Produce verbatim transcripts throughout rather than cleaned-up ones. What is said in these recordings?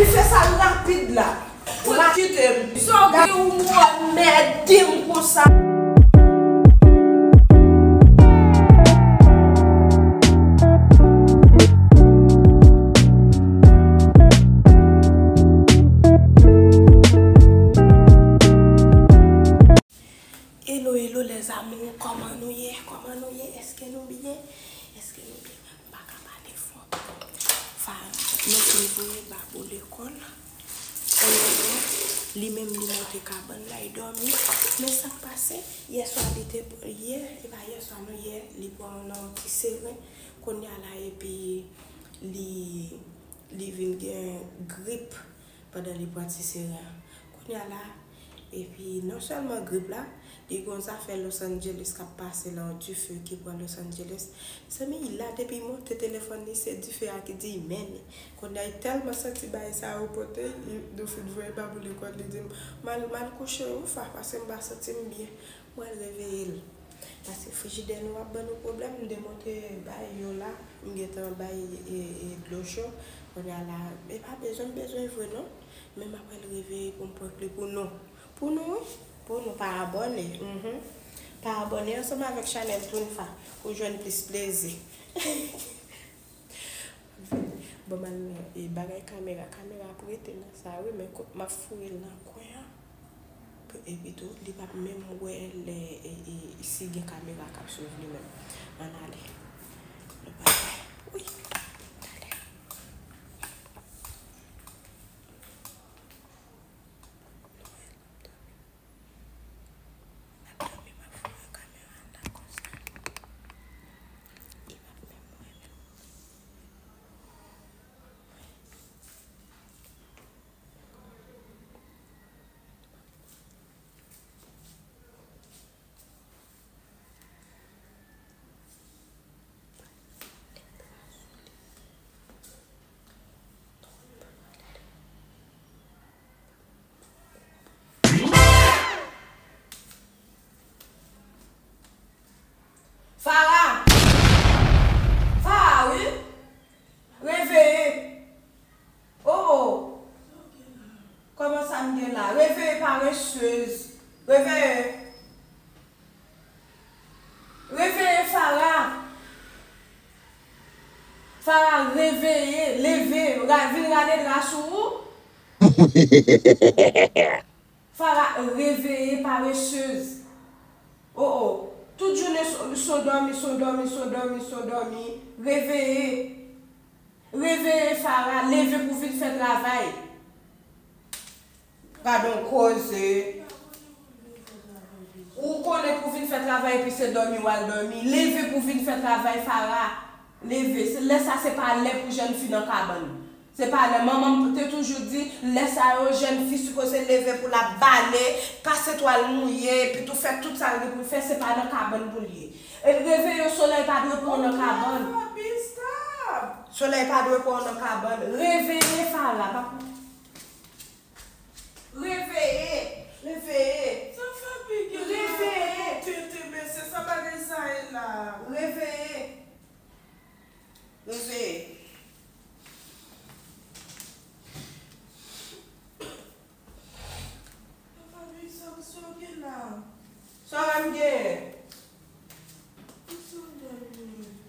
Fè sa rapid la. Ou pa kite m. Sa w gen ou anmède m konsa. Hello, hello, les amours, kòman nou ye? Kòman nou ye? Èske nou byen? Èske nou byen? M pa ka pale fò. Fa, nou fin voye Babou lekòl. Li menm, li monte kabann la, li dòmi. Men sa k pase, yè swa li te, yè, e pa yè swa non, yè, li pran nan ti seren. Kounye a la, epi li, li vin gen grip pandan li pran ti seren an. Kounye a la, epi non sèlman grip la, li gon zafè Los Angeles k ap pase la, yon dife ki pran Los Angeles. Mezanmi, la depi monte telefòn li, se dife a ki di men. Kounye a, li tèlman santi bagay sa yo pote, li, nou fin voye Babou lekòl, li di m, "M al, m al kouche wi Fa, paske m pa santi m byen." Mwen reveye l. Paske frijidè nou ap ban nou pwoblèm, m demonte bay yo la, m gentan bay e, e, dlo cho. Kounye a la, e pa bezwen, m bezwen vre non. Men m ap al reveye pou m pran kle pou nou. Pou nou wi. Pou nou pa abòne. Mhm. Pa abòne ansanm avèk chanèl Twin Fa pou jwenn plis plezi. Bon, m al nan e, bagay kamera. Kamera ap rete nan sa wi, men kot m ap foure l nan kwen an. Epi tou, li p ap menm wè lè e, e, si gen kamera k ap swiv li menm. Ann ale. Nou pral wè. Wi. Ann ale. L ap dòmi, m ap foure kamera an la konsa. Li p ap menm wè menm. Farah! Farah, wi! Reveye! Oh, oh! Kòman sa m gen la? Reveye, paresez! Reveye! Reveye, Farah! Farah, reveye! Leve! Ra-, vin rale dra sou ou! Farah, reveye, paresez! Oh, oh! Tout jounen s-, s on dòmi, s on dòmi, s on dòmi, s on dòmi! Reveye! Reveye, Farah, leve pou vin fè travay. Gadon koze. Ou konnen pou vin fè travay epi se dòmi w al dòmi. Leve pou vin fè travay, Farah. Leve. Se, lè sa se pa lè pou jèn fi nan kabann. Se pa lè. Manman m te toujou di, lè sa yo, jèn fi sipoze leve pou l ap bale, pase twal mouye, epi tou fè tout sa l gen pou l fè, se pa nan kabann pou l ye. E reveye, solèy pa dwe pran w nan kabann. Solèy pa dwe pran w nan kabann. Reveye, Farah. Pa pou Reveye! Reveye! Sa fè piga la. Reveye! Tete, mesye, sa bagay sa ye la? Reveye! Reveye! Sa fè piga, sa, sa w gen la? Sa w wè m genyen? Sa w wè m genyen?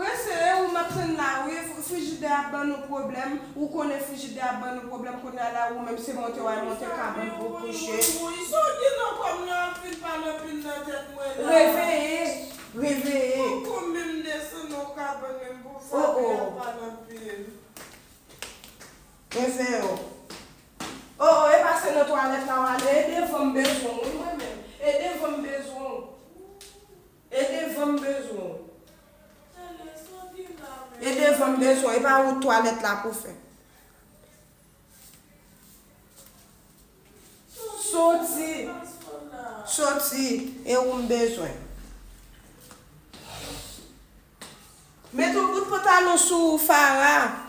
Prese, e ou m ap tann la wi, frijidè ap ban nou pwoblèm, ou konnen frijidè ap ban nou pwoblèm, kounye a la ou menm se monte w al monte kabann pou w kouche. Wi, wi, wi, sa w gen nan kò m nan ap vin pale anpil nan tèt mwen la. Reveye, reveye. Poko menm desann nan kabann menm pou fè ap pale anpil. Reveye w. Oh, oh, e pa se nan twalèt la w ale, e devan m bezwen w wi mwen menm, e devan m bezwen w. E devan m bezwen w. E devan m bezwen w. E pa wout twalèt la pou fè. Soti. Soti. E ou m bezwen. Met yon bout pantalon sou ou, Farah.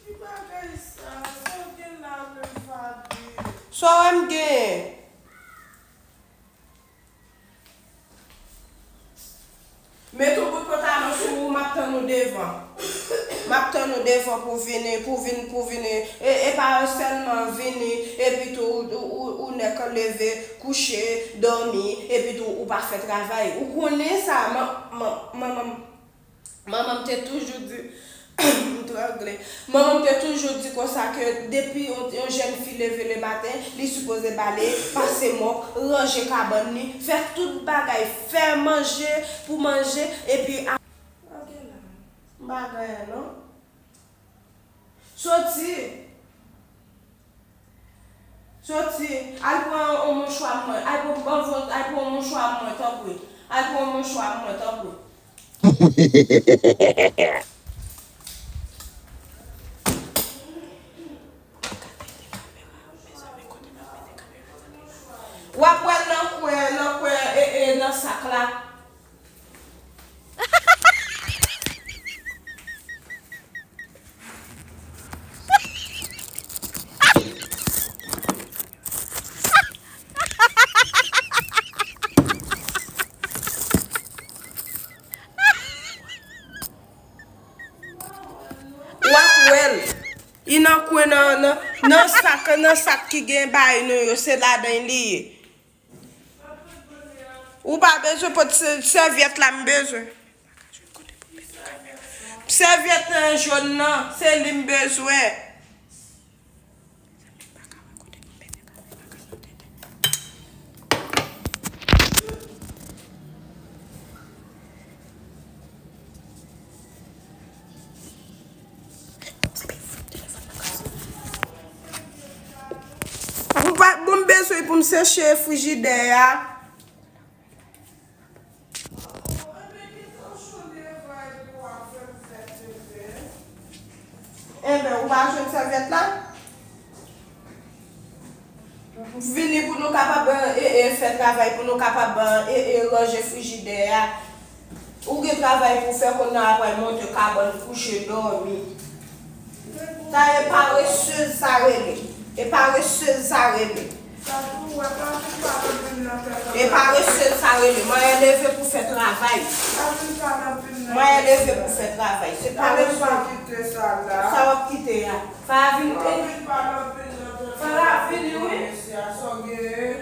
Ki bagay sa? Sa w gen la menm, Fabi? Sa w wè m genyen? Met yon bout pantalon sou ou, m ap tann ou devan. M ap tann ou devan pou vini, pou vin, pou vini. E, e pa sèlman vini, epi tou ou, ou, ou, ou nèk leve, kouche, dòmi, epi tou ou pa fè travay. Ou konnen sa, man, man, manman m, manman m te toujou di, m trangle. Manman m te toujou di konsa ke depi yon, yon jèn fi leve le maten, li sipoze bale, pase mòp, ranje kabann li, fè tout bagay, fè manje pou manje, epi a- Ok la. M pa gen anyen non. Soti. Soti. Al pran yon mouchwa pou mwen. Al pran, pran, al pran yon mouchwa pou mwen, tanpri. Al pran yon mouchwa pou mwen, tanpri. W ap wè l nan kwen, nan kwen, e, e, nan sak la. W ap wè l. Li nan kwen nan, nan, nan sak, nan sak ki gen bay nou yo, se ladan li ye. Ou pa bezwen pot sè-, sèvyèt la, m bezwen. Sèvyèt nan jòn nan, se li m bezwen. M pa, bon, m bezwen pou m seche frijidè a. Enben, ou pa jwenn sèvyèt la? Vini pou nou kapab, e, e, fè travay, pou nou kapab, e, e, ranje frijidè a. Ou gen travay pou fè, kounye a pral monte kabann, kouche, dòmi. Sa e paresez sa rele. E paresez sa rele. E paresez sa rele. Manyen leve pou fè travay. Manyen leve pou fè travay. Se paresez. Sa w ap kite a. Fara vin, e, Fara vini, wi.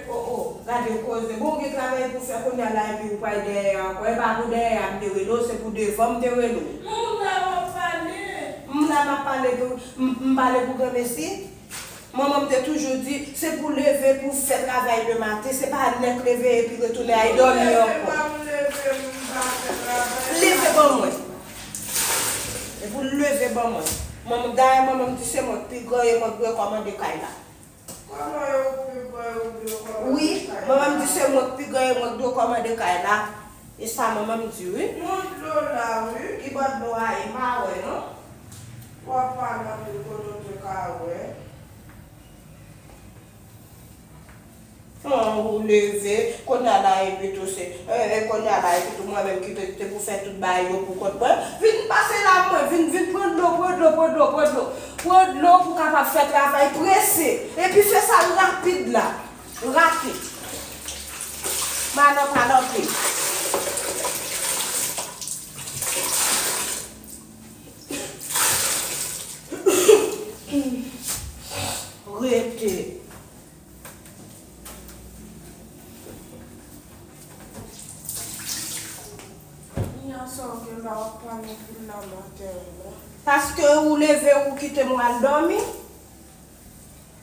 O, o, gade koze. Bon, ou gen travay pou fè kounye a la, epi ou pral dèyè ankò. E pa pou dèyè a m te rele w, se pou devan m te rele w. M la, m ap pale. M la, m ap pale pou, m, m pale pou granmesi. Manman m te toujou di, se pou leve, pou fè travay le maten, se pa nèk leve epi retounen al dòmi ankò. Leve ban mwen. E pou leve ban mwen. Manman, dayè manman m di se mwen k pi gran e mwen k dwe kòmande kay la. Wi, manman m di se mwen k pi gran e mwen k dwe kòmande kay la. E sa manman m di wi. Yon dlo la wi. Ki bò dlo a ye? M pa wè non. W ap pale anpil kote w te ka wè. An, ou leve, kounye a la epi tou se, e, e, kounye a la epi tou mwen menm ki te, te pou fè tout bagay yo pou kont mwen. Vin pase la mwen, vin, vin pran dlo, pran dlo, pran dlo, pran dlo. Pran dlo pou kapab fè travay prese. Epi fè sa rapid la. Rapid. Madan pale anpil. Rete. Nya sa w gen la w ap pale anpil la maten an non. Paske ou leve ou kite m w al dòmi.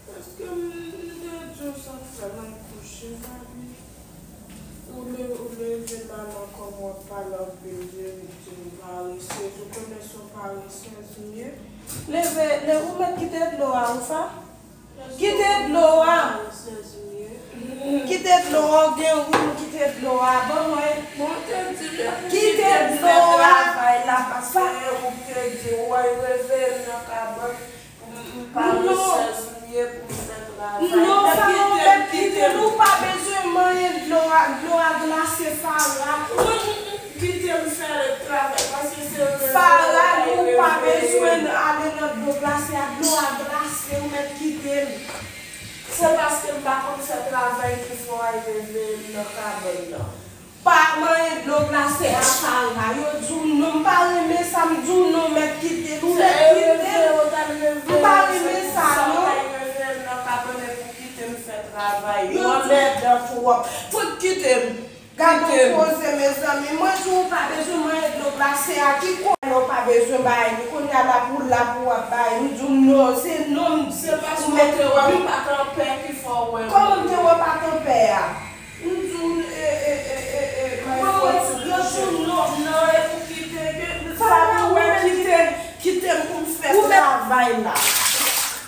Paske m, m te di w sa k fè m al kouche, papi. Ou le, ou leve la nan kòm w ap pale anpil de, de paresez. Ou konnen se yon paresez m ye. Leve, le, ou mèt kite dlo a, ou fa. Kite dlo a. Kite dlo a, ou gen woum, kite dlo a. Ban mwen. Bon, te di, kite dlo a. Travay la, paske ou te di, w al reve nan kabann. M pa resèz m ye pou m fè travay. Non, Fara, ou mèt kite l, ou pa bezwen manyen dlo a, dlo a glase, Fara. Kite m fè travay, paske se rele Fara, ou pa bezwen ale nan dlo glase a, dlo a glase, ou mèt kite l. Se paske m pa konn fè travay ki fè w al reve m nan kabann nan. Pa manyen dlo glase a, Fara. Yo di w non, m pa renmen sa, m di w non, mèt kite l. Mèt dan twòp. Fout kite m. Gade yon koze, mezanmi. Mwen di w pa bezwen manyen dlo glase a. Ki koze lè w pa bezwen bay li? Kounye a la pou l la pou w ap bay. M di w non, se non m di. Se paske ou te wè m pa t anpè ki fè w wè m. Kòman m te wè w pa t anpè a? M di w, e, e, e, e, e, Mwen, yo di w non, non, e pou kite, ke, Fara, ou mèt kite, kite m pou m fè travay la.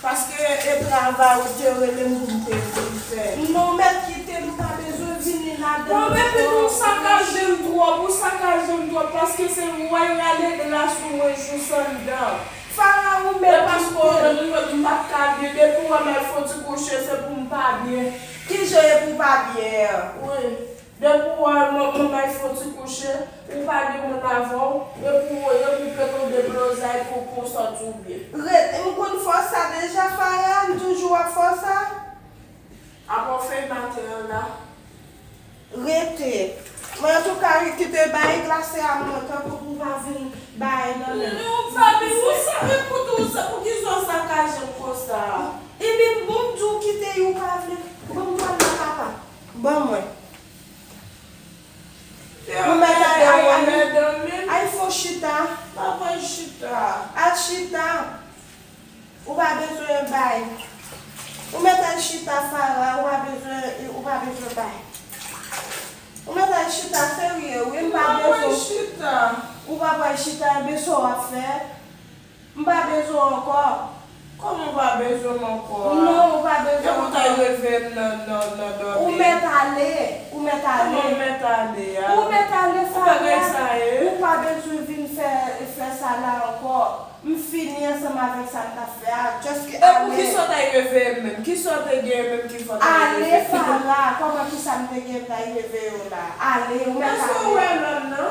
Paske e travay ou te rele m pou m te vin fè. Non, mèt kite m, pa bezwen vini ladan. Bon, epi nou sakaje m twòp, ou sakaje m twòp, paske se w al rale glas ou mwen jis anndan. Fara, ou mèt kite m. E paske w konprann, m pa t ka byen, depi w wè m al fè yon ti kouche, se pou m pa byen. Kijan e pou w pa byen an? Wi. Depi w wè manman y fè yon ti kouche, ou pa gen moun avè w, yo pou, yo pou plito deblozay pou, pou w sòti w byen. Ret, m konn fè w sa deja, Fara, m toujou ap fè w sa. Apa w fè maten an la? Rete. Men antouka, kite bay glase a mwen, tanpri pou w pa vin bay nan men m. Non, Faby, ou sa, men koute w sa, poukisa w sakaje m konsa? Ebyen, bon, m di w kite, ou pa vle. Bon, m pral la, papa. Ban mwen. Ou mèt ale, ale, ale. Ay, fò chita. Pa pran chita. Al chita. Ou pa bezwen bay. Ou mèt al chita, Fara. Ou pa bezwen, ou pa bezwen bay. Ou mèt al chita, serye, wi, m pa bezwen. Ou pa pral chita. Ou pa pral chita, ebyen sa w ap fè? M pa bezwen w ankò. Kòman w pa bezwen m ankò a? Non, ou pa bezwen m ankò. Epi w t al reveye m nan, nan, nan dòmi. Ou mèt ale, ou mèt ale. Kòman w mèt ale a? Ou mèt ale, Fara. Ou pa gen sa ye? Ou pa bezwen vin fè, fè sa la ankò. M fini ansanm avèk sa m t ap fè a. Just ale. E pou kisa w t al reveye m menm? Kisa w te gen menm ki fè w t al reveye m? Ale, Fara. Kòman kisa m te gen m t al reveye w la? Ale, ou mèt ale. Èske w wè lòn nan?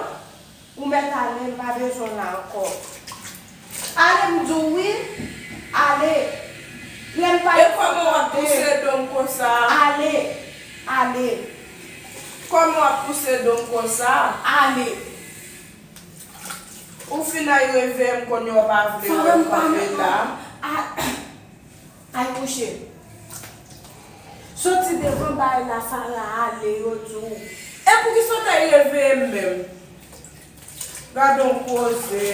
Ou mèt ale, m pa bezwen w la ankò. Ale, m di w wi. Ale. Lè m pa... E kòman w ap pouse do m konsa? Ale. Ale. Kòman w ap pouse do m konsa? Ale. Ou fin al reveye m kounye a w pa vle wè m kanpe la. A- Al kouche. Soti devan bay la, Fara, ale, yo di w. E poukisa w t al reveye m menm? Gade yon koze.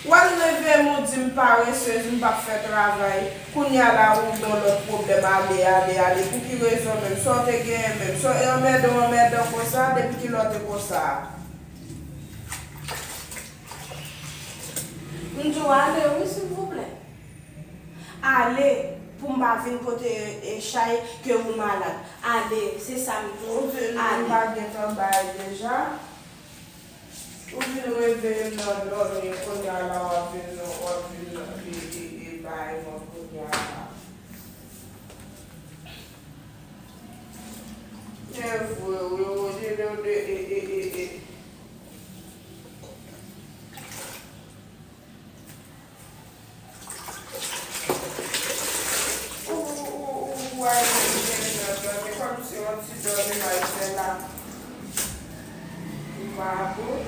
W al reveye m, ou di m paresez, m p ap fè travay. Kounye a la, ou gen yon lòt pwoblèm, ale, ale, ale. Pou ki rezon menm? Sa w te genyen menm? Sa w anmèdan, w anmèdan konsa, depi kilè w te konsa? M di w ale, wi, silvouplè. Ale, pou m pa vin pote, e, chay ke ou malad. Ale, se sa m di w. Ou vin, ale. M pa gentan bay deja. Ou vin reveye m nan dòmi, kounye a la w ap vin, w ap vin, e, e, e, bay mwen kounye a la. E vre, wi, wi, de, de, de, e, e, e, e. Ou, ou, ou, ou, ou al reveye m nan dòmi, kòmsi yon ti dòmi m al fè la. Ou pa bon.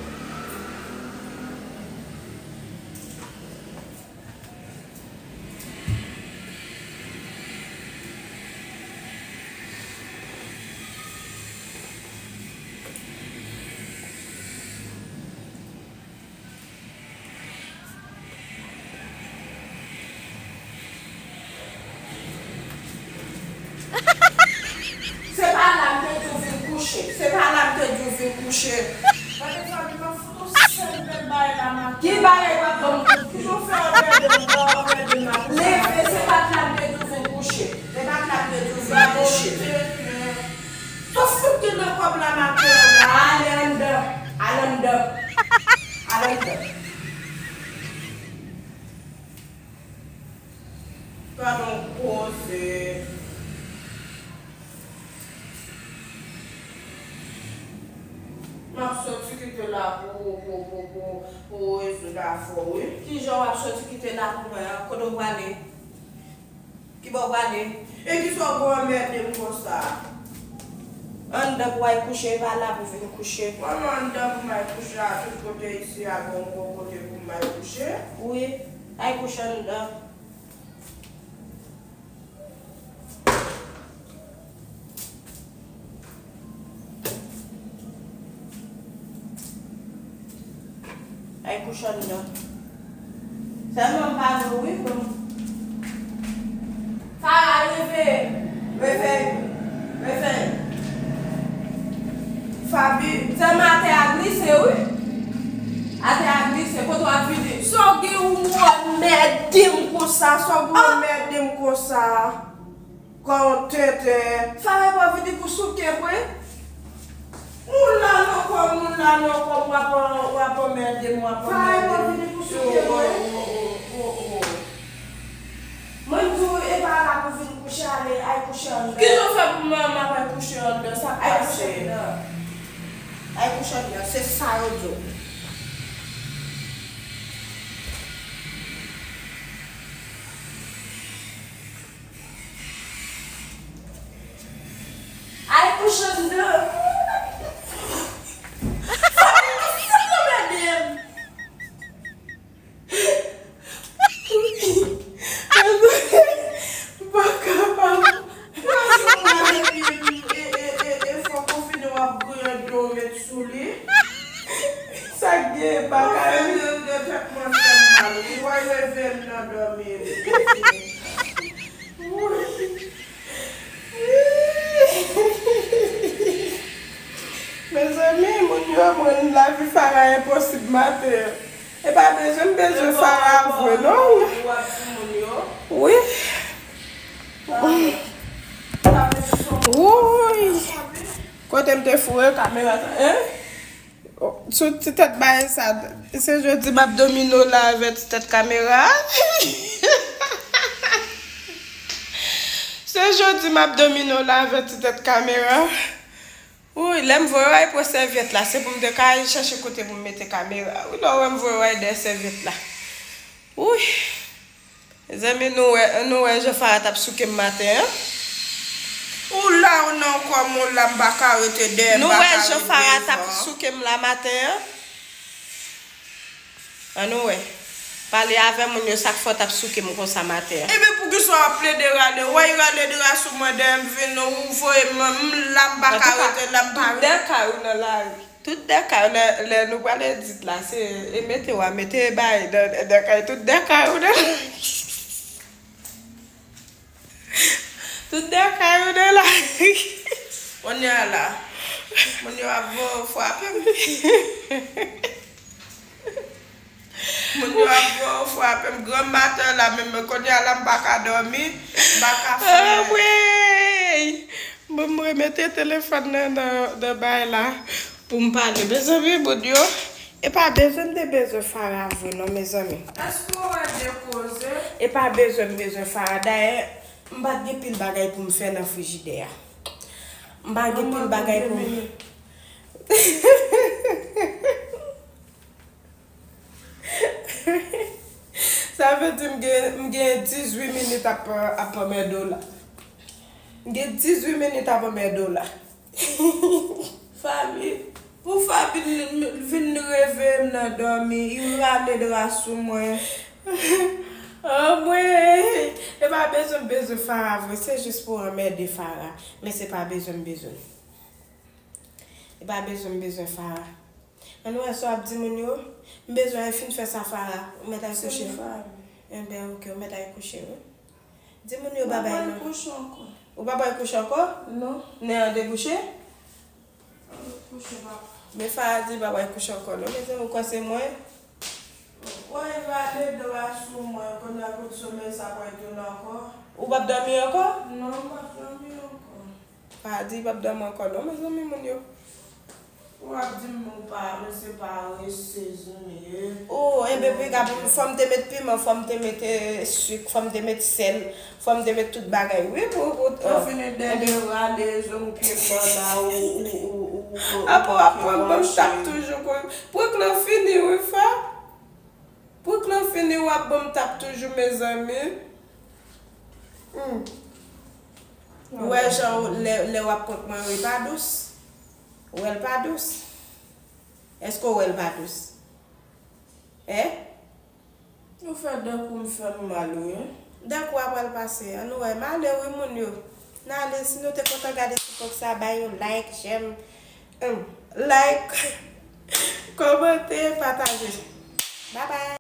Se pa la m te di w vin kouche. Se pa la m te di w vin kouche. Gade Faby, m ap fout ou sèl bèl bagay la maten. Ki bagay w ap ban m kout pye? Kijan w fè anmède m, anmède m la konsa? Leve, se pa t la m te di w vin kouche. Se pa t la m te di w vin kouche. Sa w fout ki nan kòb la maten an la? Ale anndan. Ale anndan. Ale anndan. Gade yon koze. M ap soti kite la pou, pou, pou, pou, pou rezoud afè w, wi. Kijan w ap soti kite la pou mwen an? Kote w prale? Kibò w prale? E kisa w gen w anmède m konsa? Anndan pou w al kouche, e pa la pou w vin kouche. Kòman anndan pou m al kouche a? Tout kote isi a gen yon bon kote pou m al kouche? Wi, al kouche anndan. Kouche anndan. Sèlman m pa dwe wi, bon. Fara, reveye. Reveye. Reveye. Fabi, sèlman atè a glise, wi. Atè a glise, kote w ap vide? Sa w gen ou anmède m konsa, sa w gen ou anmède m konsa. Kò w tenten. Fara pa vini pou souke m, wi. Moun la nan kò, moun la nan kò, w ap, w ap anmède m, w ap anmède m. Fara pa vini pou souke m, wi. Mwen di w, e pa la pou vin kouche, ale, ay kouche anndan. Kijan w fè pou mwen, m ap al kouche anndan, sa k pase? Ay kouche anndan, se sa yo di w. Ay kouche anndan. Sa k anmède m. M pa kapab. Mwen di w mwen epi e, e, e, e, fòk ou fini w ap griyen do w met sou li. Sa k gen bagay? Mwen fè de tèt mwen fè m mal. Li wè leve m nan dòmi. Mezanmi, moun yo rann lavi Fara enposib maten. E pa bezwen, m bezwen Fara vre, non. Wi. Wouy. Kote m te foure kamera sa, en? Sou ti tèt bagay sa, se jodi m ap domine w la avè ti tèt kamera. Se jodi m ap domine w la avè ti tèt kamera. Wi, lè m voye w al pran sèvyèt la, se pou m te ka al chèche kote pou m mete kamera. Wi, lè w wè m voye w al dèyè sèvyèt la. Wi. Mezanmi, nou wè, nou wè jan Fara t ap souke m maten an? Ou la, ou nan kò m, ou la, m pa ka rete dèyè, m pa ka rete devan. Nou wè jan Fara t ap souke m la maten an? An nou wè. Pale avè moun yo, sa k fè w t ap souke m konsa maten an? Ebyen, poukisa w ap plede rale? W wè y rale dra sou mwen, dèyè m vin, ou voye m, m la, m pa ka rete la, m pa rete. Tout dèkay ou nan lari. Tout dèkay, lè, lè nou pral Edit la, se, e mete w a mete bay nan, nan dèkay, tout dèkay ou nan, tout dèkay ou nan la. Kounye a la, moun yo ap voye frape m. Moun yo ap voye frape m. Gran maten la, menm kounye a la, m pa ka dòmi, m pa ka fè. Anmwey! Bon, m remete telefòn nan, nan, nan bay la. Pou m pale. Mezanmi, moun yo, e pa bezwen m te bezwen Fara vre non, mezanmi. Èske w wè de koze? E pa bezwen m bezwen Fara. Dayè, m pa t gen pil bagay pou m fè nan frijidè a. M pa gen pil bagay pou m. Sa vle di m gen, m gen dizuit minit ap, ap anmède w la. M gen dizuit minit ap anmède w la. Fabi, pou Fabi vin reveye m nan dòmi, li rale dra sou mwen. Anmwey! E pa bezwen m bezwen Fara vre, se jis pou anmède Fara. Men se pa bezwen m bezwen. E pa bezwen m bezwen Fara. Ann wè sa w ap di moun yo. M bezwen al fin fè sa Fara. Ou mèt al kouche. Enben, oke, ou mèt al kouche, wi. Di moun yo babay non. Ou pa pral kouche ankò? Non. Nen an debouche? Men Fara di li pa pral kouche ankò non. Mezanmi, ou kwè se mwen? Woy, rale dra sou mwen, kounye a kout somèy sa pral tounen ankò. Ou p ap dòmi ankò? Non, m p ap dòmi ankò. Fara di li p ap dòmi ankò non, mezanmi, moun yo. Ou ap di m ou pa, men se parezez ou ye. O, enben piga pou m, fò m te met piman, fò m te met, eh, sik, fò m te met sèl, fò m te met tout bagay. Wi, pou, pou, ou fini dèyè rale zong pye kò la, ou, ou, ou, ou, ou, apre w ap pran ban m tap toujou kon, prank lan fini, wi, frè. Prank lan fini, w ap ban m tap toujou, mezanmi. Hmm. Ou wè jan w, lè, lè w ap prank mwen, wi, pa dous. Ou wè l pa dous? Èske w wè l pa dous? Hein? Ou fè dan kou m fè m mal, wi. Dan kou a pral pase. Ann wè, m ale wi, moun yo. N ale, si nou te kontan gade ti prank sa, bay yon like, j'aime, hum, like, kòmante, pataje. Bye bye.